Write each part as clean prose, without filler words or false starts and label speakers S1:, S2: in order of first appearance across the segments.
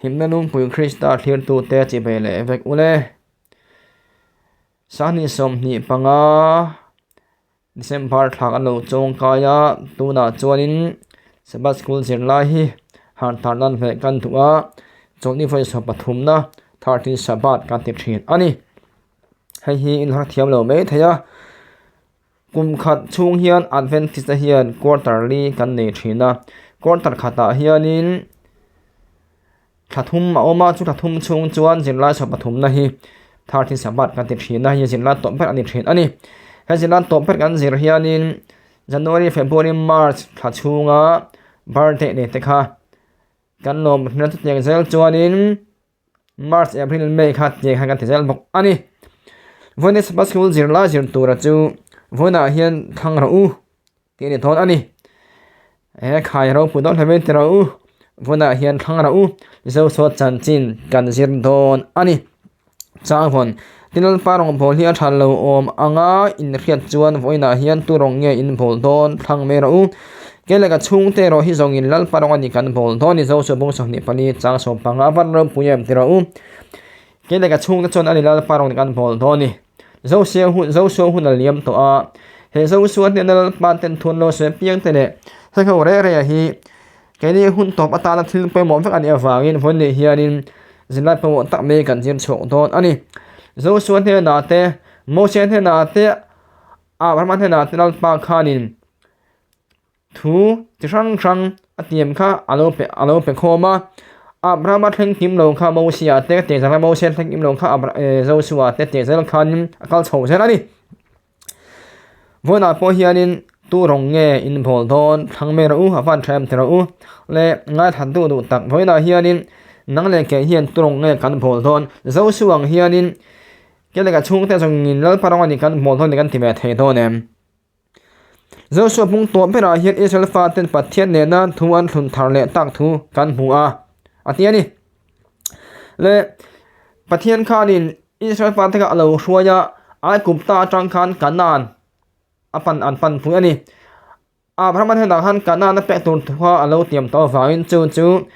S1: Himna Lungpui Krista thlirtute chibai leh vek ule. Sahni 25 December thla kan lo chawng kai a, tunah chuanin Sabbath School zirlai hi harh thar nan hmeh kan duh a, chawlhni vawi 13na 13 Sabbath kan ti thin a ni. Hei hi in har thiam lo mai thei a, kum khat chhung hian Adventist te hian quarterly kan nei thin a, quarter khatah hianin thla thum a awm a, chu thla thum chhung chuan zirlai 13na hi 13 Sabbath kan ti thin a, hei hi zirlai tawp ber a ni thin a ni. He zirlai tawp ber kan zir hianin January, February, March thla chhunga birthday nei te kha kan lawm hmel chutiang zel chuanin March, April, May kha tiang khan kan ti zel bawk a ni. Vawiin Sabbath School zirlai zir tura chu vawiinah hian thlang rawh u tih a ni dawn a ni. He khai ropui dawn hle mai ti rawh u, vawiinah hian thlang rawh u Joshua chanchin kan zir dawn a ni. Chang vawn, Tin Lalpa rawngbâwl hi a ṭha lo awm anga inhriat chuan vawiinah hian tu rawng nge in bâwl dawn thlang mai rawh u. Kei leh ka chhungte erawh hi zawngin Lalpa rawng a ni kan bâwl dawn ni Joshua bung 24 chang 15 a van ropui em ti rawh u. Kei leh ka chhungte chuan a ni Lalpa rawng ni kan bâwl dawn ni. Joshua hun Joshua hun a liam tawh a, he Joshua hnena Lalpa ten thu an lo sawi apiang te leh heng ho reh reh hi Keini hun tawp atana thil pawimawh vek a nih avangin vawiin nih hianin zirlai pawimawh tak mai kan zir chhuak dawn a ni. Joshua hnenah te, Moses hnenah te, Abrahama hnenah te Lalpa khanin thu chi hrang hrang a tiam kha a lo pe a lo pe khawm a. Abrahama thleng kim lo kha Moses-a te, tih zanga Moses thleng kim lo kha Joshua te tih zel khanin a kal chho zel a ni. Vawiinah pawh hianin tu rawng nge in bawl dawn thlang mai rawh u, a van tha em ti rawh u. Le ngaithla duh duh tak vawiinah hianin nang leh kei hian tu rawng nge kan bawl dawn. Zosu ang hianin kei leh ka chhungte zawngin Lalpa rawng a ni kan bawl dawn tih kan ti ve thei dawn em? Zosu bung tawh berah hian Israel faten Pathian nena thu an thlun thar leh tak thu kan hmu a, a ti a ni. Le Pathian khanin Israel fate kha a lo hruai a, Aigupta atang khan Kanaan a pan an pan pui a ni. Abrahama hnenah khan Kanaan a pek tur thu kha a lo tiam tawh avangin chu chu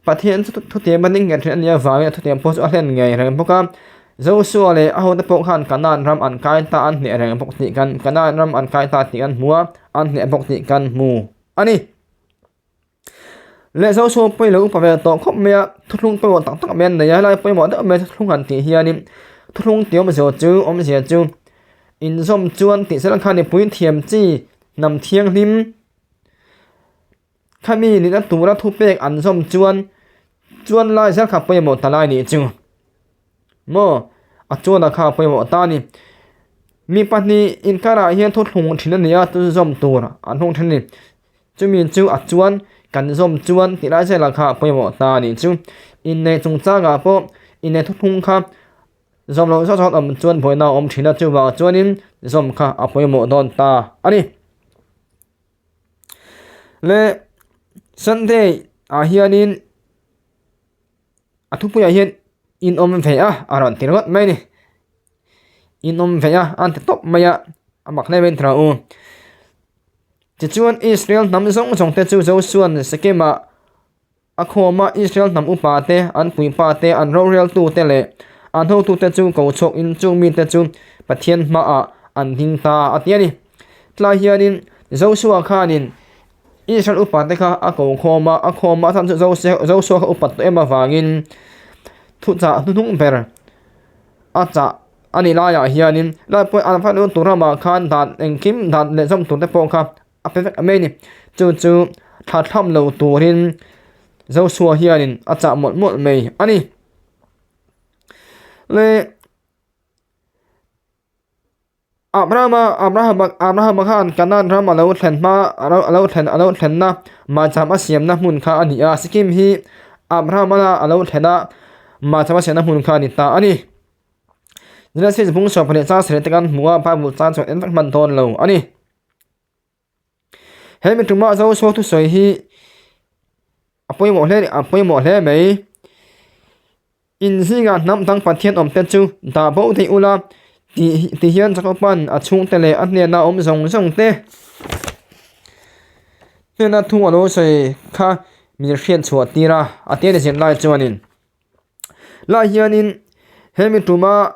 S1: Pathian chu thutiam a ning nghet thin a nih avangin a thutiam pawh chu a hlen ngei reng bawk a. Joshua leh a hote pawh khan Kanaan ram an kai ta an hneh reng bawk tih kan Kanaan ram an kai ta tih kan hmu a, an hneh bawk tih kan hmu a ni. Leh zo saw pawi lo upa ve tawh khawp mai a, thuthlung pawimawh tak tak mai an nei a, helai pawimawh deuh mai thuthlung han tih hianin thuthlung tih awmzia chu awmzia chu inzawm chuan tih sela khan mipui thiam chi hnam thianghlim khami nihna tura thupek an zawm chuan chuan lai zel kha pawimawh ta lai nih chu maw a chuan a kha pawimawh ta a ni. Mi pahnih inkarah hian thuthlung thin a ni a, chu zawm tur an hnung thin a ni. Chumi chu a chuan kan zawm chuan tih lai zela kha a pawimawh ta a nih chu. Inneih chungchangah pawh inneih thuthlung kha zawm loh zawk zawk awm chuan buaina a awm thin a, chuvang chuanin zawm kha a pawimawh dawn ta a ni. Le Sunday ah hianin a thupuiah hian in awm ve a a rawn ti ringawt mai a ni. In awm ve a a ti tawp mai a, a mak hle mai a ni tawh u. Tichuan Israel hnam zawng zawng te chu Josua'n Sekemah a khawm a, Israel hnam upa te, an puipa te, an roreltu te leh an hotute chu ko chhuakin chung mite chu Pathian hmaah an ding ta a ti a ni. Tlai hianin Josua khanin Israel upa te kha a ko khawm a, a khawm a chhan chu Josua kha upat tawh em avangin thuchah hnuhnung ber a chah a nih laiah hianin lai pawh an fa lut tur ramah khan dan engkim dan leh zawm tur te pawh kha a pe vek mai a ni chu chu thla thlam lo turin Joshua hianin a chah mawlh mawlh mai a ni le Abrahama Abrahama Abrahama khan Canaan ram a lo thlen hma a lo thlen a lo thlenna maicham a siamna hmun kha a ni a Sikkim hi Abrahama a lo thlen a maicham a siamna hmun kha a ni ta a ni. Genesis bung 12 chang sarih te kan hmu a, Bible tan chuan en vek hman dawn lo a ni. He mi tumah Joshua thusawi hi a pawimawh hle a pawimawh hle mai. In zingah hnam dang Pathian awm te chu dah bo thei ula tih ti hian Jacob-a'n a chhungte leh a hnena awm zawng zawng te hnena thu a lo sawi kha min hriat chhuah tir a, a ti a ni zirlai chuanin. Lai hianin hemi tuma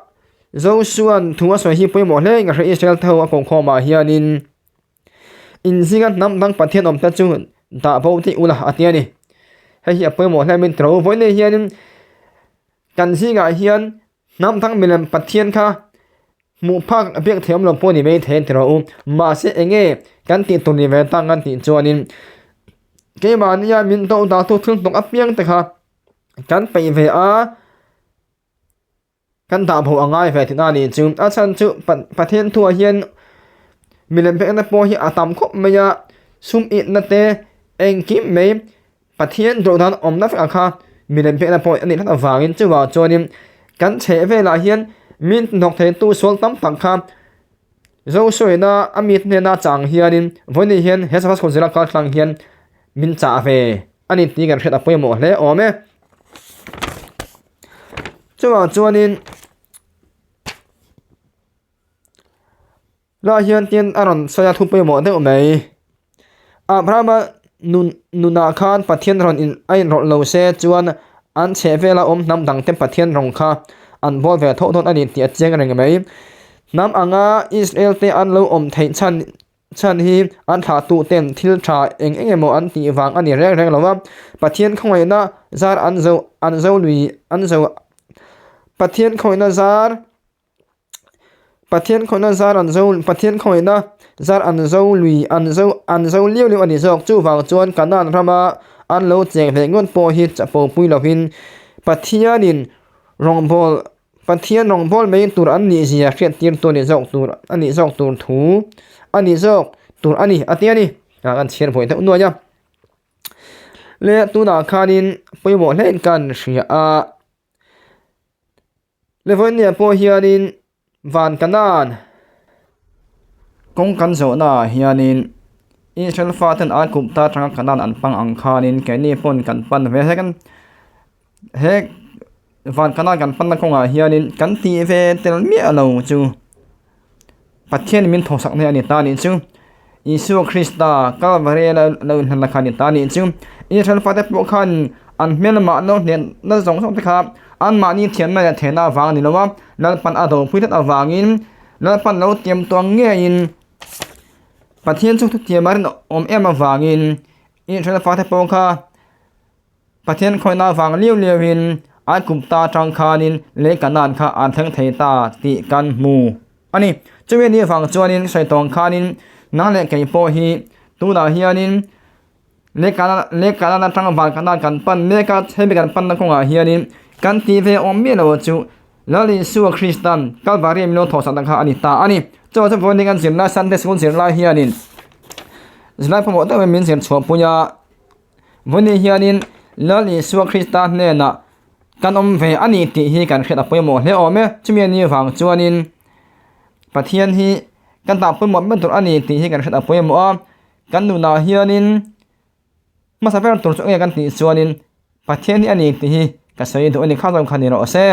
S1: Josua'n thu a sawi hi pawimawh hle in ka hria Israel te ho a kawngkhawmah hianin inzinga hnam dang Pathian awm te chu dah bo tih ula a ti a ni. Hei hi a pawimawh hle min tiro vawiin hianin kan zingah hian hnam dang milem Pathian kha hmuh phak a biak thiam lo pawh ni mai thei tiro u. Mahse enge kan tih tur ni ve tak kan tih chuanin keimahnia min do dah tu thil hnawk apiang te kha kan peih ve a. Kan dah bo a ngai ve tihna a nih chu. A chhan chu Pathian thuah hian milem pekna pawh hi a tam khawp mai a, sum itna te engkim mai Pathian dawhdan awmna vekah kha milem pekna pawh a nih tlat avangin chuvang chuanin kan chheh velah hian min hnawk theitu sual tam tak kha Zosawiina a mi hnena chang hianin vawiin hian he Sabbath school zira kal tlang hian min chah ve a ni tih kan hriat a pawimawh hle awm e. Chuvang chuanin lah hian tin a rawn sawi a thu pawimawh deuh mai. Abrahama nun nunah khan Pathian rawn in a inrawlh lo se chuan an chheh vela awm hnam dangte Pathian rawng kha an bawl ve tho dawn a ni tih a chiang reng mai. Hnam anga Israel te an lo awm theih chhan Chhan hi an thlahtuten thil tha eng eng emaw an tih vang a ni reng reng lo a, Pathian khawngaihna zar an zo an zo lui an zo Pathian khawngaihna zar Pathian khawngaihna zar an zo Pathian khawngaihna zar an zo lui an zo an zo liau liau a ni zawk. Chuvang chuan Kanaan rama an lo cheng hleh ngawt pawh hi chapo pui lovin Pathianin rawngbâwl Pathian rawngbâwl mai tur an nih zia hriat tir tu a ni zawk tur a nih zawk tur thu a ni zawk tur a ni a ti a ni. Ah kan chhiar buai deuh nuai a. Le tunah khanin pawimawh hle in kan hria a. Le vawinia pawh hianin van kanan kawng kan zawhnaah hianin Israel faten an kum ta atanga kanan an pang ang khanin keini pawn kan pan ve hlek a ni. He van kanan kan panna kawngah hianin kan tih ve tel miah lo chu Pathian min thawhsak na hi a ni ta a nih chu. Isua Krista Kalvari a lo inhlanna kha a ni ta a nih chu. Israel fate pawh khan an hmelmah lo hnehna zawng zawng te kha anmahni thiamna leh theihna avang a ni lo a, Lalpan a dopui tlat avangin Lalpan lo tiam tuang ngeiin Pathian chu thutiam a rinawm em avangin Israel fate pawh kha Pathian khawihna vang liau liauin an kum ta atang khanin lei Kanaan kha an thleng thei ta tih kan hmu a ni. Chumi ni vang chuanin sawi tawng khanin nang leh kei pawh hi tunah hianin lei Kanaan lei Kanaan atang van Kanaan kan pan mek a, hemi kan panna kawngah hianin kan tih ve awm miah lo chu Lal Isua Kristan Kalvari min lo thawhsakna kha a ni ta a ni. Chuvang chuan vawiin kan zirlai Sunday School zirlai hianin zirlai pawimawh deuhin min zir chhuahpui a. Vawiin hianin Lal Isua Krista hnenah kan awm ve a ni tih hi kan hriat a pawimawh hle awm e. Chumi a nih vang chuanin Pathian hi kan tah pawimawh ber tur a ni tih hi kan hriat a pawimawh a. Kan nunah hianin hmasa ber tur chu enge kan tih chuanin Pathian hi a ni tih hi ka sawi duh a ni. Kha zawng kha ni rawh se.